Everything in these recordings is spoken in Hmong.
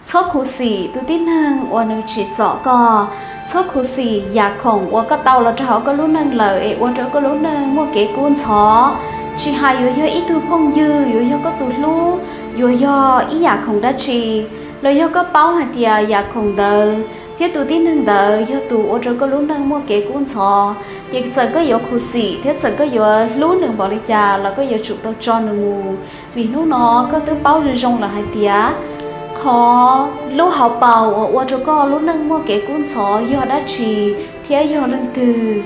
Txhob khuv xim tus tib neeg uas nws tsim txom koj. Txhob khuv xim yam khoom uas koj tau los rau hauv koj lub neej lawm es ua rau koj lub neej muaj kev kub ntxhov. Tsis hais yuav yog ib tug phooj ywg, yuav yog koj tus hlub, yuav yog ib yam khoom dab tsi, los yog koj paub hais tias yam khoom ntawd thiab tus tib neeg ntawd yog tus ua rau koj lub neej muaj kev kub ntxhov, ces txawm koj yuav khuv xim thiab txawm koj yuav hlub nws npaum li cas los koj yuav tsum tau tso nws mus. Vim hnub no koj twb paub zoo zoo lawm hais tias qhov lub hauv paus uas ua rau koj lub neej muaj kev kub ntxhov yog dab tsi thiab yog leej twg.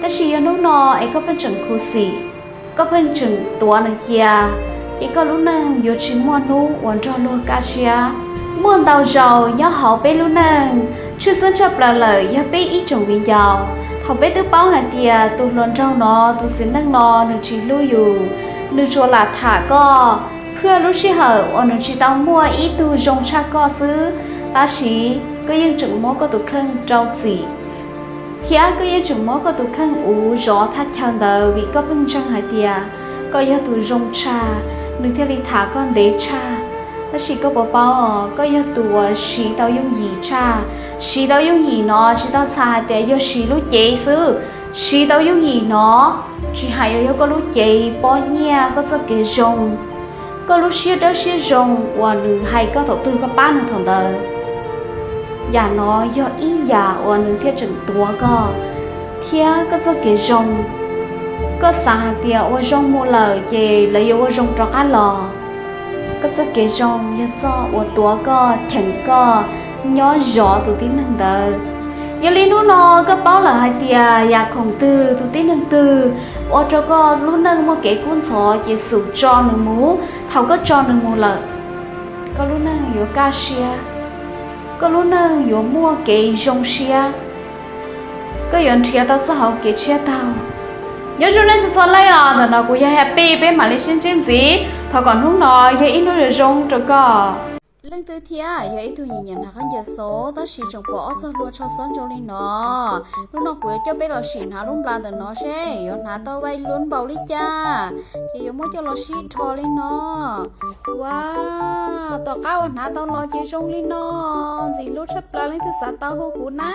Tab sis yog hnub no es koj pheej tseem khuv xim, koj pheej tseem tuav nws cia, ces koj lub neej yuav tsis muaj hnub uas nrog luag kaj siab. Muaj ntau zaus nyob hauv peb lub neej, tshwj xeeb tshaj plaws lawm yog peb ib tsoom viv ncaus, thaum peb twb paub hais tias tus hluas nraug no, tus txiv neej no nws tsis hlub yus, nws tsuas lam tham koj phwj lub sij hawm uas nws tsis tau muaj ib tug zoo tshaj koj xwb, tab sis koj yeej tseem muab koj tus kheej rau txim, thiab koj yeej tseem muab koj tus kheej uv zov thaj chaw ntawd vim koj pheej ntseeg hais tias koj yog tus zoo tshaj, nws thiaj li tham koj ntev tshaj. Tab sis koj puas paub, koj yog tus uas siv tau yooj yim tshaj. Siv tau yooj yim no tsis tau txhais hais tias yog siv lub cev xwb. Siv tau yooj yim no tsis hais yuav yog koj lub cev, pob nyiaj, koj txoj kev zoo, koj lub siab dawb siab zoo uas nws hais koj thaum twg koj pab nws thaum ntawd, yam no yog ib yam uas nws thiaj tseem tuav koj thiab koj txoj kev zoo. Koj xav hais tias ua zoo mus lawm ces lawv yuav ua zoo rov qab los. Koj txoj kev zoo yog txoj uas tuav koj, cheem koj nyob zov tus tib neeg ntawd. Yog li hnub no koj paub lawm hais tias yam khoom twg, tus tib neeg twg ua rau koj lub neej muaj kev kub ntxhov ces xum tso nws mus. Thaum koj tso nws mus lawm, koj lub neej yuav kaj siab, koj lub neej yuav muaj kev zoo siab, koj yuav nrhiav tau txoj hauv kev tshiab taug. Nyob zoo nej txhua txhua leej os, ntawm no kuv yog Happy, peb mam li sib ntsib ntxiv. Thov kom hnub no yog ib hnub zoo zoo rau koj. Leej twg thiab yog ib tug nyiam nyiam hnav khaub ncaws xov tab sis tseem pom ob txog hlua tsho xob ntsoog li no, hnub no kuv yuav coj peb los sim hnav lub nplas ntawm no seb yuav hnav tau vai luav npaum li cas, ces yuav muab coj los sib dhos li no. Ua, tom qab uas hnav tau los ces zoo li no, ntxim hlub tshaj plaws, leej twg xav tau hu kuv na.